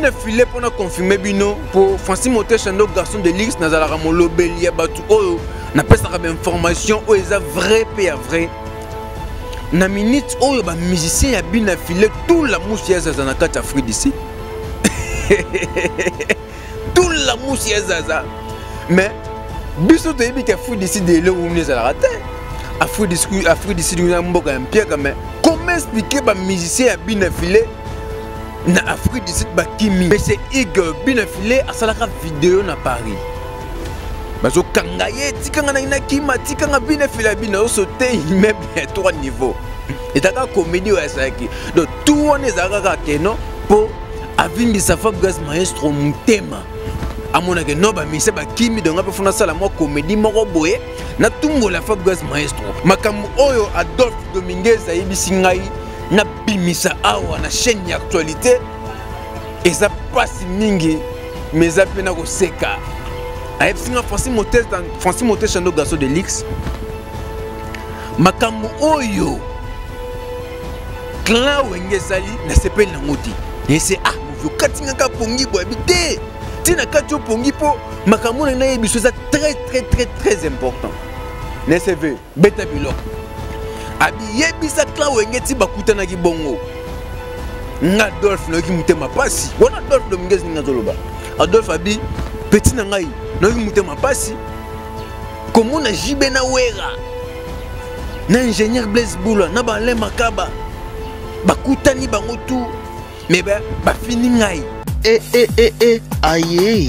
Bina Filet mpona confirme bino mpo Francis Motesha ndo garçon de luxe, nazalaka molobeli ya bato oyo napesaka bainformation oyo eza vrai mpe ya vrai. Na minute oyo bamusicien ya Bina Filet tout la mousse ya zaza na kati ya Afrique d'ici, tout la mousse ya zaza. Mais biso toyebi ke Afrique d'ici de eloko nini ezalaka te. Afrique du Sud na mboka ya mpiaka. Mais comment expliquer bamusicien ya Bina Filet na Afrique du Sud bakimi? Mais Hugues, Bina Filet asalaka video na Paris, bazokanga ye, tikanga nangi nakima, tikanga Bina Filet. Bina osote immeuble ya 3 niveau, ezalaka comédie oyo asalaki. Donc tout wana ezalaka kaka keno mpo avimbisa Fabregas maestro motema, amonake no bamise bakimi. Donc mpe funa asala mwa comédie moko boye, natumbola Fabregas maestro. Makambo oyo Adolphe Dominguez ayebisi ngai nabimisa awa na chaîne ya actualité eza mpasi mingi, mais eza mpe na koseka. Ayebisi nga Francis Motesha ndo garçon de luxe, makambo oyo clan Wenge esali, nasepeli nango te. Ese ah, movi okati nga ka pongi boyabi te, ntina kati yo pongi mpo makambo na nayebi biso eza très très très très important. Na sv beta biloko abiyebisa clan Wenge ti bakutanaki bongo. Nga Adolphe nayoki motema pasi wana. Adolphe Dominguez ndenge azoloba, Adolphe abi petit na ngai, nayoki motema pasi komona JB na Wera na ingénieur Blaise Bula na Balin Makaba bakutani bango tu, mais bafini ngai. E e e e, aye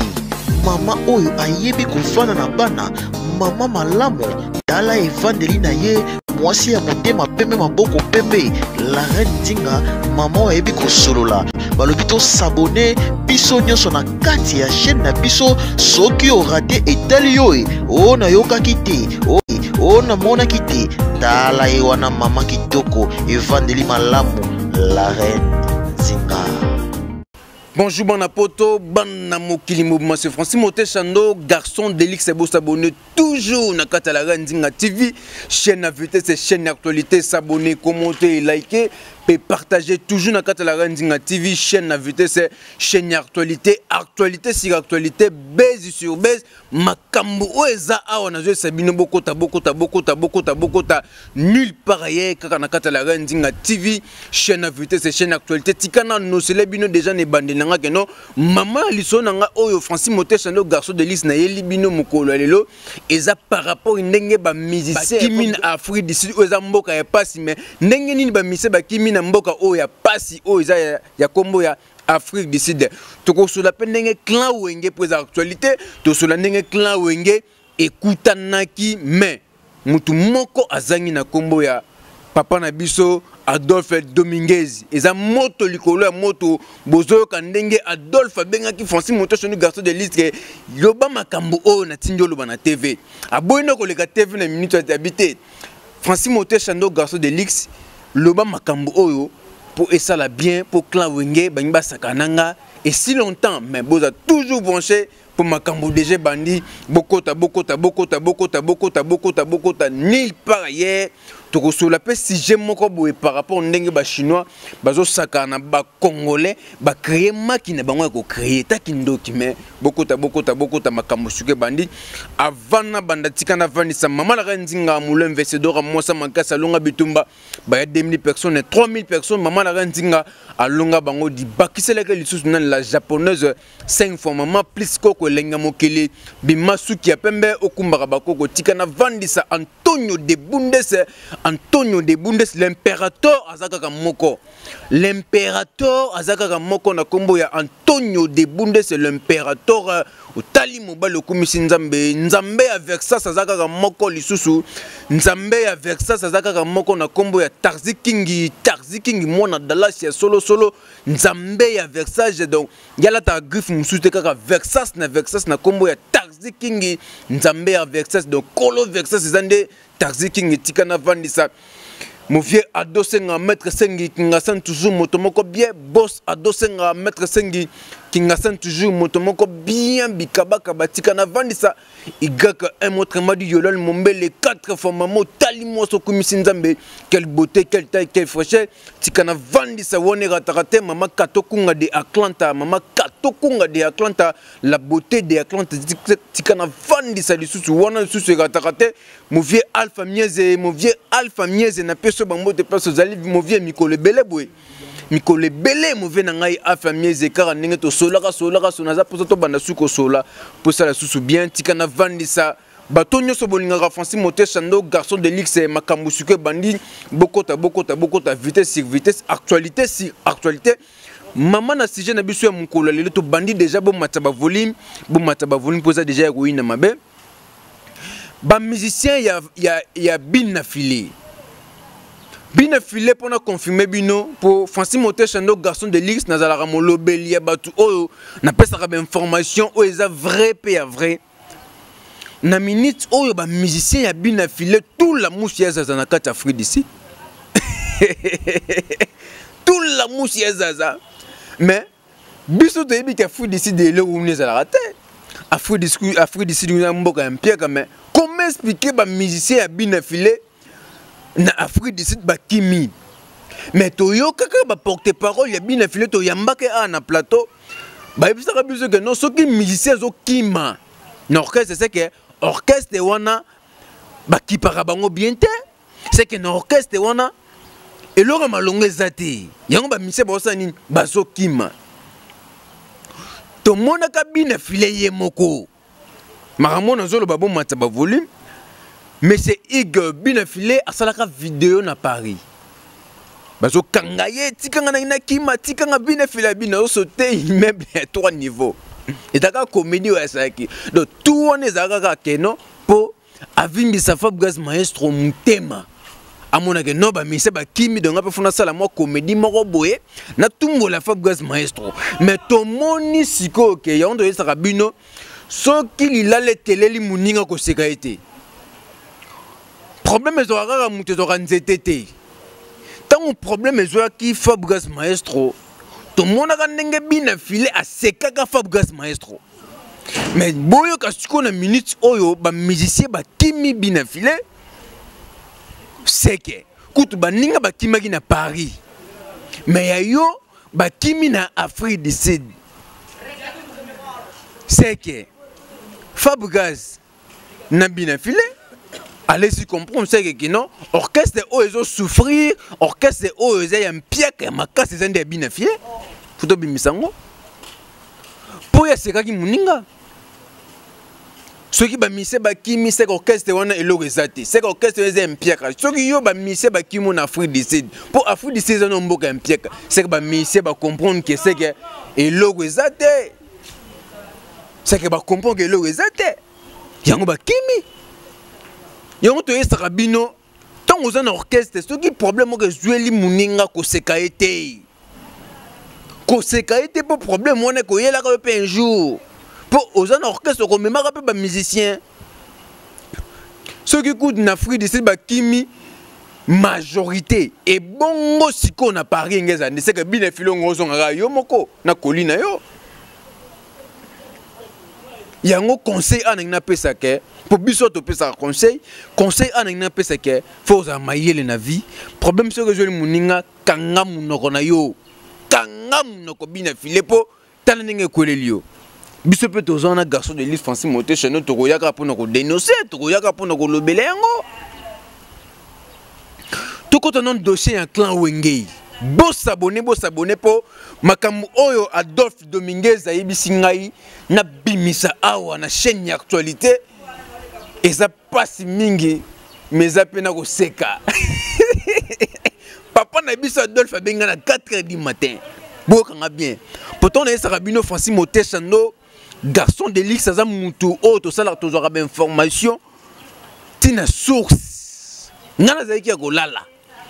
mama oyo ayebi kofanda na bana, mama malamu. Tala evandeli na ye, mwasi ya motema pembe, maboko pembe, la reine Nzinga. Mama oyo ayebi kosolola. Balobi tosabone biso nyonso na kati ya chaîne na biso. Soki orater, etali yo. E oyo nayokaki te, oyo namonaki te. Tala ye wana, mama kitoko, evandeli malamu, la reine Nzinga. Bonjour bana poto, bana mokili mobima, c'est Francis Motechando, garçon d'Elix. Beau s'abonner toujours na kati ya la Nzinga TV, chaîne à vitesse, chaîne d'actualité, s'abonner, commenter et liker, et partager toujours na kati ya la Nzinga TV, chaîne à vitesse, chaîne d'actualité, actualité sur actualité, base sur base, makambo oyo eza awa nazoyesa bino, bokota bokota bokota bokota bokota nulle part ailleurs, kaka na kati ya la Nzinga TV, chaîne à vitesse, chaîne actualité. Tika na nosele bino déjà na ebandeli na nga keno mama ya liso na nga oyo Francis Motesha ndo garçon de luxe nayeli bino mokolo ya lelo eza par rapport ndenge bamusicien bakimi na Afrique du Sud oyo eza mboka ya pasi. Mais ndenge nini bamusicien bakimi na mboka oyo ya pasi, oyo eza ya kombo ya Afrique du Sud? Tokosola mpe ndenge clan Wenge, mpo eza actualité, tosola ndenge clan Wenge ekutanaki, mais mutu moko azangi na nkombo ya papa na biso Adolphe Dominguez. Eza moto likolo ya moto. Bozoyoka ndenge Adolphe abengaki Francis Motosoni garçon de luxe, loba makambo oyo natindi oloba na TV. Aboyi na koleka TV na minute abi te. Francis Motesha ndo garçon de luxe, loba makambo oyo mpo esala bien, mpo clan Wenge bangi basaka na nga et si longtemps. Mais boza toujours branché mpo makambo déjà ebandi. Bokota bokota bokota bokota bokota bokota bokota nulle part ailleurs. Tokosola mpe sujet moko boye par rapport ndenge bachinois bazosakana na bacongolais, bacréer maki na bango ya kocréer taki ndoki. Mais bokota bokota bokota, makambo suki ebandi. Avant na banda, tika navandisa mama naka Nzinga Molo Invesedora, mwasa makasi, alonga bitumba baya 2000 personnes, 3000 personnes. Mama naka Nzinga alonga bango, dibakiselaki lisusu nani, la japonaise 5 fois, mama plus koko elenga mokili bima suki ya pembe okumbaka bakoko. Tika navandisa Antonio de Bundes, Antonio de Bundes l'impérateur aza kaka moko, l'impérateur aza kaka moko na nkombo ya Antonio de Bundes l'impérateur. Otali mobali okumisi Nzambe, Nzambe ya Versas aza kaka moko lisusu, Nzambe ya Versas aza kaka moko na nkombo ya Tarzi Kingi, Tarzi Kingi mwana Dallas ya solosolo, Nzambe ya Versage. Donc yalataka griffe mosusu te, kaka Versas na Versas na nkombo ya Tarzi Kingi, Nzambe ya Versas. Donc kolo Versas eza nde Tarzi Kingi. Tika navandisa Mon vieux Ado Senga, Maître Sengi, Kingasan toujours, moto moko bien, boss Ado Senga, Maître Sengi, Kingasan toujours, moto moko bien, bikabaka, batika na vandisa, igaka, un autre m'a dit, Yolol Mombele, 4 fois mamo, tali moso kumisi nzambe, quelle beauté, quelle taille, quelle fraîcheur, tika na vandisa, wane ratarate, mama Kato Kunga de Atlanta, mama Kato Kunga de Atlanta, la beauté de Atlanta, tika na vandisa lisusu, wana lisusu ratarate, mon vieux Alpha Mieze, mon vieux Alpha Mieze, na peso bango te place ozali, mon vieux mikolo ebele boye. Mikolo ebele, mon vieux na ngai Alpha Mieze, kaka ndenge tosolaka, solaka, so naza posa tobanda su kosola, posa la susu bien, tika na vandisa. Bato nyonso bolingaka Francis Mote Chando, garçon de luxe, makambo suke bandi, bokota, bokota, bokota, vitesse sur vitesse, actualité sur actualité. Maman na sujet na biso ya mokolo lelo to bandi déjà bo mata ba volume, bo mata ba volume posa déjà ya koyina mabe. Ba musicien ya bin na filet. Bin na filet pour na confirmer bino pour Francis Mote Chando garçon de luxe nazalaka molobeli ya batu oyo na pesaka ba information oyo eza vrai pe ya vrai. Na minute oyo ba musicien ya bin na filet tout la mousse ya zaza na kati Afrique d'ici. Tout la mousse ya zaza. Mais biso toyebi ke Afrique d'ici de eloko nini ezalaka te. Afrique du Sud, Afrique du Sud, na mboka ya mpiaka, mais comment expliquer ba musicien ya bin na filet na Afrique du Sud bakimi? Mais toyokaka ba porte-parole ya bin na filet toyambaka awa na plateau, bayebisaka biso ke non, soki musicien azokima na orchestre, c'est que orchestre wana bakipaka bango bien te, c'est que na orchestre wana eloko ya malongo eza te. Yango ba musicien bazosala nini? Bazokima. Tomonaka bin na filet ye moko. Makambo nazoloba bomata ba volume. Mais c'est Hugues bin na filet asalaka vidéo na Paris. Bazokanga ye, tikanga na na kima, tikanga bin na filet bin na sauter immeuble à 3 niveaux. Ezalaka comédie oyo asalaki. Donc tout wana ezalaka kaka ke non po avimbisa Fabregas maestro mutema. Amonake no ba mise ba kimi donc ape funa sala mwa comédie moko boye na tumbola Fabregas maestro. Mais tomoni sikoyo ke yango toyesaka bino soki lilala eteleli moninga koseka ye te. Problème ezwaka kaka moto ezwaka nzete te. Ntango problème ezwaki Fabregas maestro, tomonaka ndenge bina filet asekaka Fabregas maestro. Mais boyoka sikoyo na minute oyo ba musicien bakimi bina filet seke kutu baninga bakimaki na Paris, mais ya yo bakimi na Afrique du Sud. Seke Fabregas na bina filet allez-y comprendre c'est que non orchestre oyo ezo souffrir, orchestre oyo eza ya mpiaka ya makasi eza nde ya bina filet faut tobimisa yango po ya sekaki moninga. Soki ba mise bakimi seke orchestre wana eloko eza te, seke orchestre eza ya mpiaka. Soki yo ba mise bakimi na Afrique du Sud, po Afrique du Sud eza na mboka ya mpiaka, seke ba mise ba comprendre que seke eloko eza te, seke ba comprendre que eloko eza te, yango bakimi. Yango toyesaka bino ntango oza na orchestre, soki problème moko ezweli moninga koseka ye te, koseka ye te po problème wana ekoyelaka yo mpe un jour, po oza na orchestre okomemaka mpe ba musicien. Soki kutu na Afrique du Sud bakimi majorité ebongo sikoyo na Paris ngeza nde seke bina filongo ozongaka yo moko na koli na yo. Yango conseil ana ngi napesa ke po biso topesaka conseil, conseil ana ngi napesa ke faut ozala mayele na vie. Problème soki ezweli moninga, kanga monoko na yo, kanga monoko bina filet po tala ndenge ekweleli yo. Biso pe toza na garçon de l'île Francis Mote chez nous, tokoyaka mpona kodénoncer, tokoyaka mpona kolobela yango. Tokota non dossier ya clan Wenge. Bosabone, bosabone po makambo oyo Adolphe Dominguez ayebisi ngai na bimisa awa na chaîne ya actualité eza pasi mingi, mais eza pe na koseka. Papa na biso Adolphe abenga na 4 heures du matin. Bokanga bien. Pourtant na yesaka bino Francis Mote Chando garçon de luxe aza mutu oyo tosala tozwaka ba information tina source. Nga nazalaki ya kolala.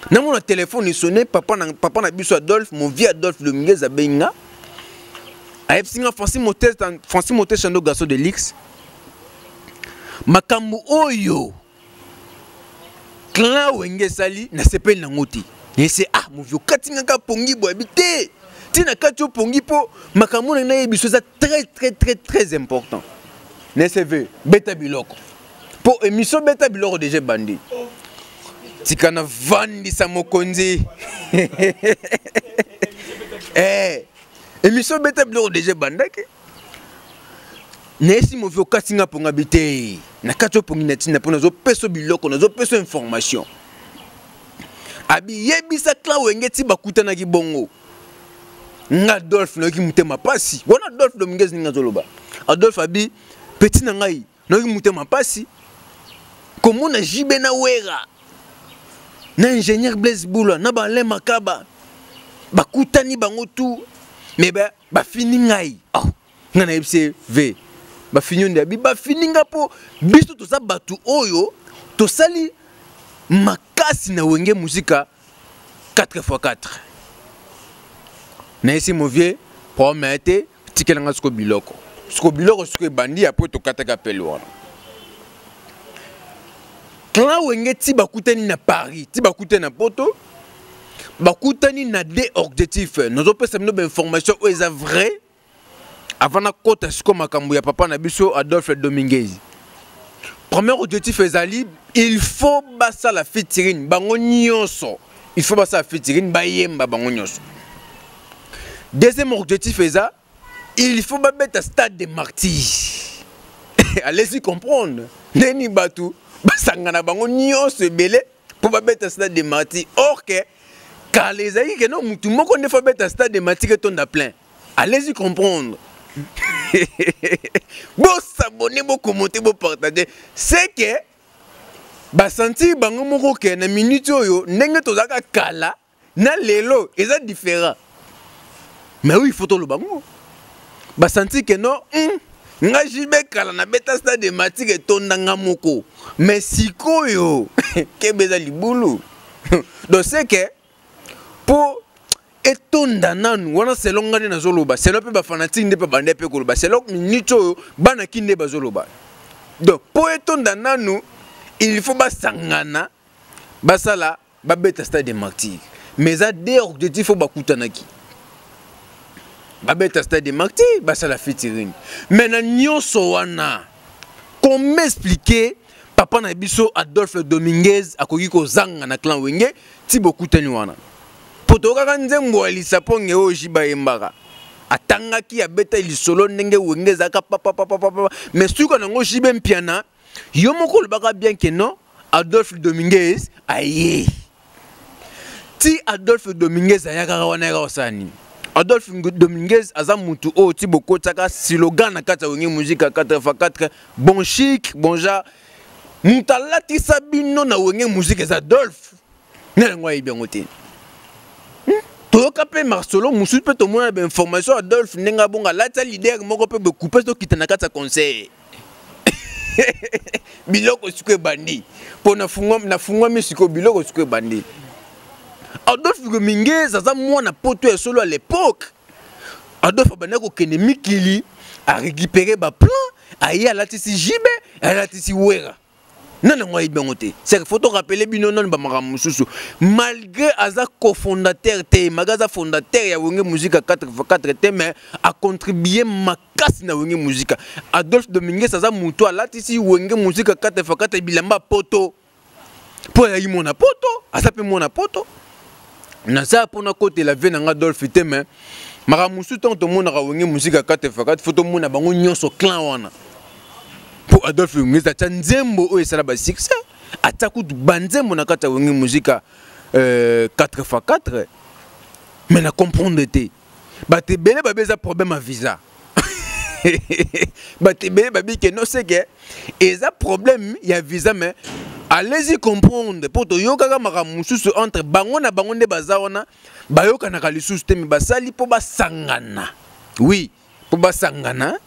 Namona téléphone esonné, papa na biso Adolphe, mon vieux Adolphe Dominguez abenga. Ayebisi nga Francis Mote, Francis Mote Chando garçon de luxe. Makambo oyo. Clan Wenge esali, nasepeli nango te. Nayebisi ah, movi okati nga kaka pongi boye, abi te. Ti na kati yo pongi mpo makambo na nayebi biso eza très très très très important. Nayebisi ve, beta biloko. Mpo émission beta biloko déjà ebandi. Tika na vandisa mokonzi. Eh, émission beta biloko déjà ebandaki. Nayesi movi okati nga mponga bi te. Na kati yo pongi na ntina mpo nazopesa biloko, nazopesa information. Abi yebisa clan Wenge ti bakutanaki bongo. Nga Adolphe nayoki motema pasi. Wana Adolphe Dominguez ninga azoloba. Adolphe abi petit na ngai nayoki motema pasi komona JB na Wera na ingénieur Blaise Bula na ba Alain Makaba bakutani bango tout mais ba bafini ngai. Oh, nga nayebisi v bafini nde abi bafini nga mpo biso toza bato oyo tosali makasi na Wenge Musica 4x4. Nayesi movie problème te, tikela nga siko biloko. Siko biloko siko ebandi apres tokataka pele wana. Clan Wenge ti bakutani na Paris, ti bakutani na Poto, bakutani na deux objectifs. Nazopesa bino ba information oyo eza vrai avant nakota siko makambo ya papa na biso Adolphe Dominguez. Premier objectif ezali il faut basala featuring bango nyonso, il faut basala featuring bayemba bango nyonso. Deuxième objectif eza il faut babeta stade de martyrs. Allez-y comprendre ndeni bato basangana bango nyonso ebele mpo babeta stade de martyrs, or que kala ezalaki ke no mutu moko nde fo abeta stade de martyrs etonda plein. Allez-y comprendre. Bo s'abonner, bo commenter, bo partager. C'est que basentir bango moko ke na minute oyo ndenge tozalaka kala na lelo eza différent. Mais oui, il faut toloba ngo. Basentir ke non, nga JB kala na beta stade de martyrs etonda nga moko. Mais sikoyo kebe eza libulu. Donc c'est que po etonda nanu wana selon nga nde nazoloba, selon mpe bafanatike nde mpe bande mpe koloba, selon minute oyo bana ki nde bazoloba. Donc po etonda nanu il faut basangana basala babeta stade de martyrs. Mais eza deux objectifs oyo bakutanaki. Babeta stade de martyrs, basala featuring. Mais na nyonso wana, comment expliquer papa na biso Adolphe Dominguez akoki kozanga na clan Wenge ti bokutani wana? Po tokaka nzembo ya Lisaponge oyo JB ayembaka. Atangaki abeta lisolo ndenge Wenge ezalaka papa papa papa, mais suka nango JB Mpiana yo moko olobaka bien que non Adolphe Dominguez aye. Ti Adolphe Dominguez ayakaka wana yaka kosala nini? Adolphe Dominguez aza mutu oyo ti bokotaka slogan na kati ya Wenge Musica 4x4, bon chic, bon genre. Mutu alatisa bino na Wenge Musica eza Adolphe. Na yango ayebi yango te. Toyoka mpe Marcelo mosusu mpe tomona ba information Adolphe ndenge abonga alatisa leader moko mpe bekupe tokita na kati ya conseil. Biloko sikoyo ebandi mpo nafungwami sikoyo biloko sikoyo ebandi. Adolphe Dominguez aza mwana poto ya solo à l'époque. Adolphe abandaki kokende mikili a récupérer ba plan, aye alatisi JB, alatisi Wera. Nani yango ayebi yango te? C'est que faut to rappeler bino nani ba makambo mosusu. Malgré aza cofondateur te, malgré aza fondateur ya Wenge Musica 4x4 te, mais a contribué makasi na Wenge Musica. Adolphe Dominguez aza mutu alatisi Wenge Musica 4x4 bilamba poto. Po ayi mona poto, aza pe mona poto. Naza pona kotela vie na nga Adolphe te, mais makambo mosusu ntango tomonaka Wenge Musica 4x4, faut tomona bango nyonso clan wana. Po Adolphe Dominguez atia nzembo oyo esala ba succès, atia kutu ba nzembo na kati ya Wenge Musica 4x4, mais na comprendre te. Bato ebele babe eza problème ya visa. Bato ebele babi ke non, c'est que eza problème ya visa, mais allez-y comprendre. Po toyokaka makambo mosusu entre bango na bango nde baza wana, bayokanaka lisusu te, mais basali po basangana. Oui, po basangana,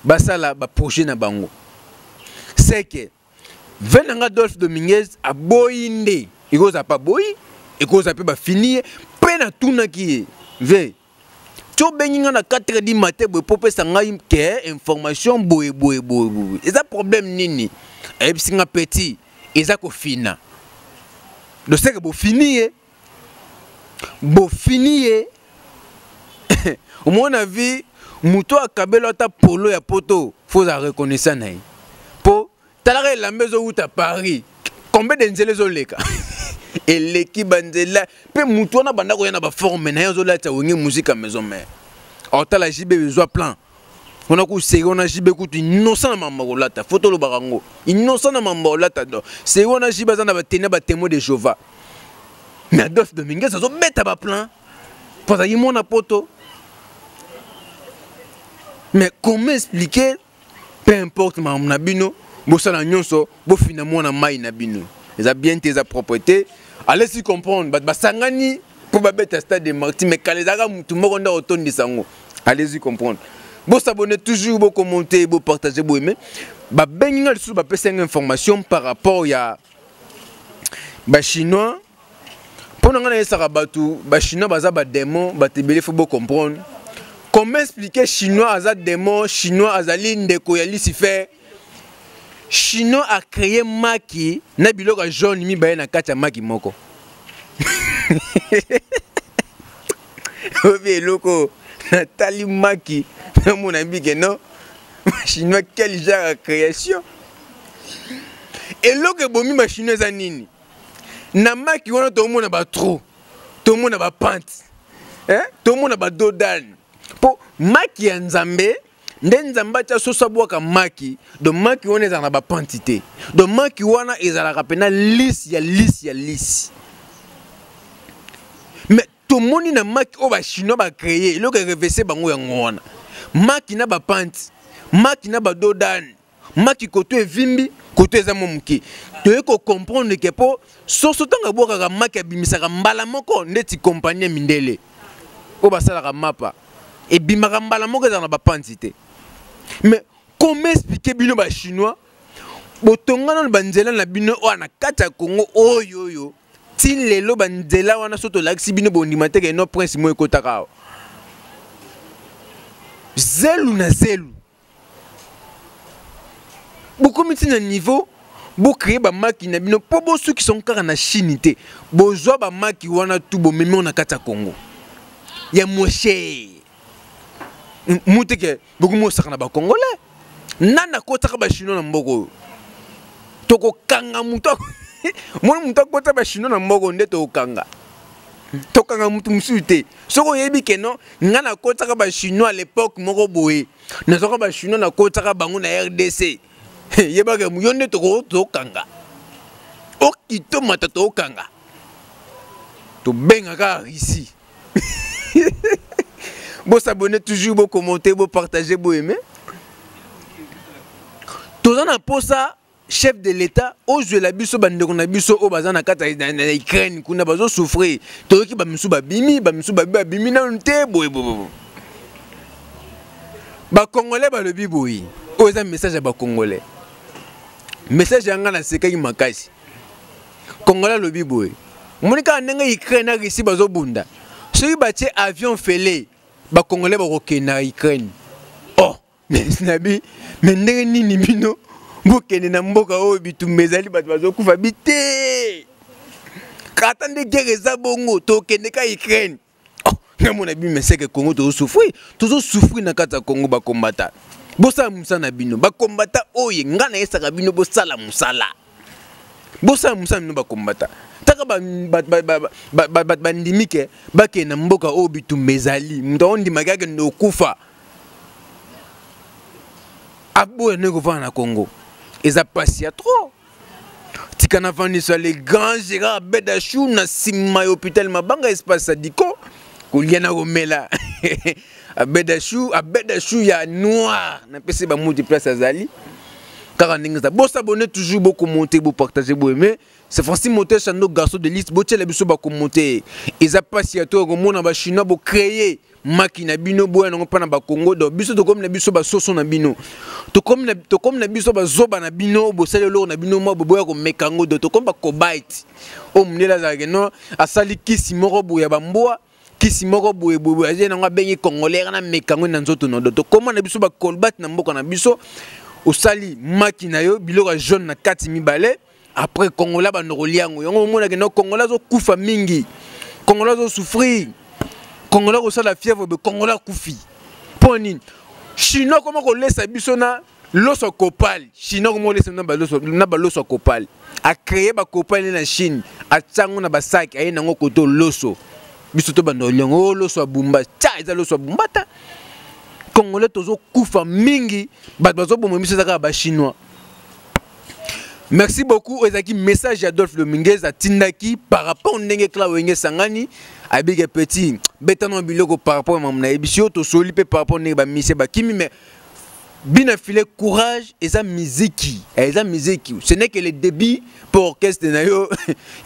basala ba projet na bango. C'est que venanga Adolphe Dominguez aboyi nde, ekozala pa boyi, ekozala pe bafini ye, pe natunaki ye, ve ti obengi nga na 4 heures du matin boye po opesa ngai ke information boye boye boye boye, eza problème nini? Ayebisi nga petit, eza kofina. Doseke bofini ye, bofini ye. Omona vie, moto akabelo ata polo ya poto, faut ozala reconnaissant na ye. Po talaka elamba ezowuta Paris, combien de nzela ezoleka? Eleki banzela mpe moto wana banda koya na baforme na ye, azolatisa Wenge Musica Maison Mère. Aotala JB ezwa plan wana kuseri wana, JB kutu innocent na mambo kolata, fo tolobaka yango, innocent na mambo kolata. Do seri wana JB aza na batene, batémoin de Jéhovah, mais Adolphe Dominguez azobeta baplan mpo azalaki mwana poto. Mais comment expliquer? Peu importe makambo na bino, bosala nyonso, bofina mwana mai na bino, eza bien te, eza propre te. Allez comprendre, bato basangani mpo babeta Stade de Martyr, mais kala ezalaka motu moko nde akotondisa yango. Allez-y comprendre. Bosabonne toujours, bokommente, bopartage, boaime. Babengi nga lisusu, bapesi nga information par rapport ya bachinois. Mpo na ngai nayesaka bato, bachinois baza badémon. Bato ebele, faut bocomprendre comment expliquer chinois aza démon, chinois azali ndeko ya Lucifer. Chinois acréé maki na biloko ya jaune mibale na kati ya maki moko. Obi eloko natali maki, namona bike no bachinois, quel genre ya création? Eloko ebomi bachinois eza nini? Na maki wana tomona batrou, tomona bapente, eh? Tomona badodane, mpo maki ya Nzambe nde Nzambe atya soso abwaka maki. Donc maki wana ezalaka na bapente te, donc maki wana ezalaka mpena lisse ya lisse ya lisse. Mais tomoni na maki oyo bachinois bacréé, eloko erevese bango yango wana, maki na bapente, maki na badodane, maki koto evimbi, koto eza mwa moke. Toye kocomprendre ke mpo soso ntango abwakaka maki, abimisaka mbala moko ndeti kompani ya mindele oyo basalaka mapa, ebimaka mbala moko, ezala na bapanzi te. Mais comment expliquer bino bachinois botonga nano banzela na bino oyo na kati ya Congo oyo oyo ti lelo banzela wana, so tolakisi bino bondima te ke no prince mo ekotaka awa zelu na zelu? Bokomi ti na niveau bocréer bamaki na bino mpo bosukisa ngo kaka na Chine te. Bozwa bamaki wana tu, bomemi ngo na kati ya Congo ya moshe mu te ke bokomi osaka na bacongolais. Nani akotaka bachinois na mboka oyo? Tokokanga moto moni, moto akota bachinois na mboka oyo nde tokokanga. Tokanga motu mosusu te. Soki oyebi ke no ngai nakotaka bachinois à l'époque moko boye, nazwaka bachinois, nakotaka bango na RDC, yebaka yo nde tokokanga. Okitomata, tokokanga, tobengaka Russie. Bosabonne toujours, bokommente, bopartage, boaime. Toza na posa chef de l'État ozwela biso bandeko na biso oyo baza na kati na Ukraine kuna, bazosouffrir. Toyoki bamisusu babimi, bamisusu babi babimi nanu te. Boye boye, bacongolais balobi boye. Oyo eza message ya bacongolais, message ya ngai, nasekaki makasi. Congolais alobi boye: omoni kaka ndenge Ukraine na Russie bazobunda, soki batie avion fele, bacongolais bakokende na Ukraine. Oh, nabi, me ndenge nini bino bokende na mboka oyo bitumba ezali, bato bazokufa bi te? Kata nde guerre eza bongo, tokende ka Ukraine. Oh, ngamona bi meseke Congo tozosouffrir, tozosouffrir na kati ya Congo. Bakombata, bosala mosala na bino. Bakombata oyo ngai nayesaka bino, bosala mosala, bosala mosala bino. Bakombata taka bato bandimi ke bakende na mboka oyo bitumba ezali. Moto aondimaki akende okufa, aboya ndenge kovanda na Congo eza pasi ya trop. Tika navandisa le grand Gérard Bedachou na nsima ya hôpital Mabanga, espace Sadiko, kolia na komela. Abedachou, Abedachou ya noir, napesi bamuti place azali kaka ndenge eza. Bosabonne toujours, bokommente, bopartage, boaime. C'est Francis Motel Chando, garçon de liste. Botiela biso bakommente. Eza pasi ya to komona bachinois bocréer maki na bino, boya nango mpa na bakongo. Donc biso tokomi na biso basoso na bino, tokomi na biso bazoba na bino. Bosali eloko na bino mwa boboya komeka yango, donc tokomi bakobite oyo mondele azalaka no asali kisi moko boye ya bambwa, kisi moko boye boye boye, azie nango, abengi congolais na meka yango na nzoto no. Donc tokóma na biso bakolbate na mboka na biso. Osali maki na yo, biloko ya jaune na kati mibale. Après Congolais bando kolia yango. Yango omonaka no Congolais azokufa mingi. Congolais azosouffrir. Congolais kosala fièvre be Congolais akufi. Mpo nini? Chinois koma kolesa biso na loso kopal. Chinois koma kolesa na baloso na baloso kopal. A créer ba kopal na Chine, atiango na basaki aye nango koto loso. Biso to bando kolia yango oh, loso ya bumba. Tcha eza loso ya bumba ta. Congolais tozokufa mingi, bato bazoboma biso eza kaka ba Chinois. Merci beaucoup ezalaki message ya Adolphe Dominguez atindaki par rapport ndenge clan Wenge sangani abike petit beta no biloko par rapport ya mamu na yebisi yo tosoli mpe par rapport ndenge bamise bakimi mais bina filet courage eza miziki eza miziki ce n'est que le début pour orchestre na yo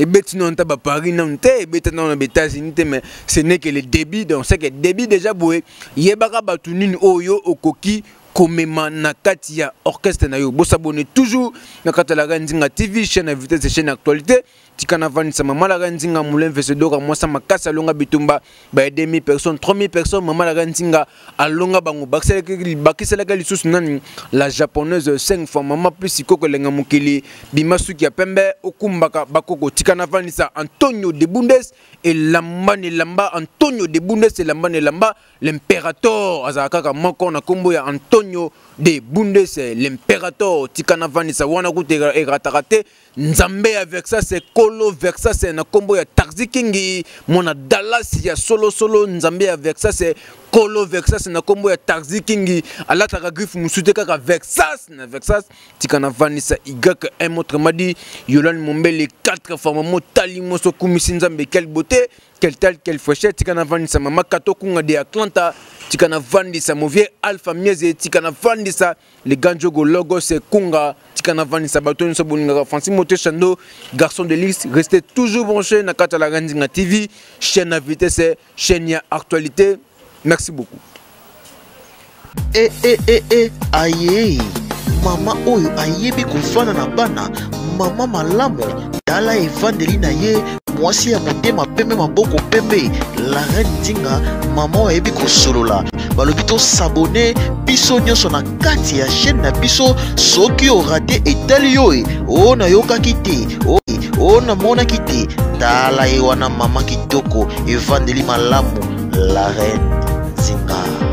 ebeti nano ta baparis nano te ebeti nano na baétats-unis te mais ce n'est que le début. Donc c'est que début déjà boye yebaka bato nini oyo okoki komema na kati ya orchestre na yo. Bosabone toujours na kati ya la Nzinga TV, chaîne ya vitesse, chaîne ya actualité. Tika na vandisa mama la Nzinga Moulin Vesedoka, mwasa makasi alonga bitumba ba 2000 personnes, 3000 personnes. Mama la Nzinga alonga bango, bakiselaka lisusu nani la japonaise 5 fois mama plus ikoko elenga mokili bima suki ya pembe okumbaka bakoko. Tika na vandisa Antonio de Bundes elamba na elamba, Antonio de Bundes elamba na elamba, l'impérator azalaka kaka moko na nkombo ya Antonio de Bundes l'impérator. Tika na vandisa wana kuta erataka te nzambe ya Versas, kolo Versas na nkombo ya Taxi King, mwana Dallas ya solosolo. Nzambe ya Versas, kolo Versas na nkombo ya Taxi King, alataka griffe mosusu te kaka Versas na Versas. Tika na vandisa Y1, autrement dit Yolande Mombele 4 fois mamo tali moso kumisi nzambe, quelle beauté, quelle taille, quelle fraîcheur. Tika na vandisa mama Kato Kunga de Atlanta. Tika na vandisa mon vieux Alpha Mieze. Tika na vandisa le Ganjogo Logos Kunga. Tika na vandisa bato nyonso bolingaka Francis Mote Chando, garçon de luxe. Restez toujours branché na kati ya la Nzinga TV, chaîne à vitesse, chaîne ya actualité. Merci beaucoup. E e e e aye mama oyo ayebi kofanda na bana, mama malamu, tala evandeli na ye, mwasi ya motema pembe, maboko pembe, la reine Nzinga, mama oyo ayebi kosolola. Balobi tosabone biso nyonso na kati ya chaîne na biso. Soki orate etali yo e o nayokaki te o, o namonaki te. Tala ye wana, mama kitoko, evandeli malamu, la reine Nzinga.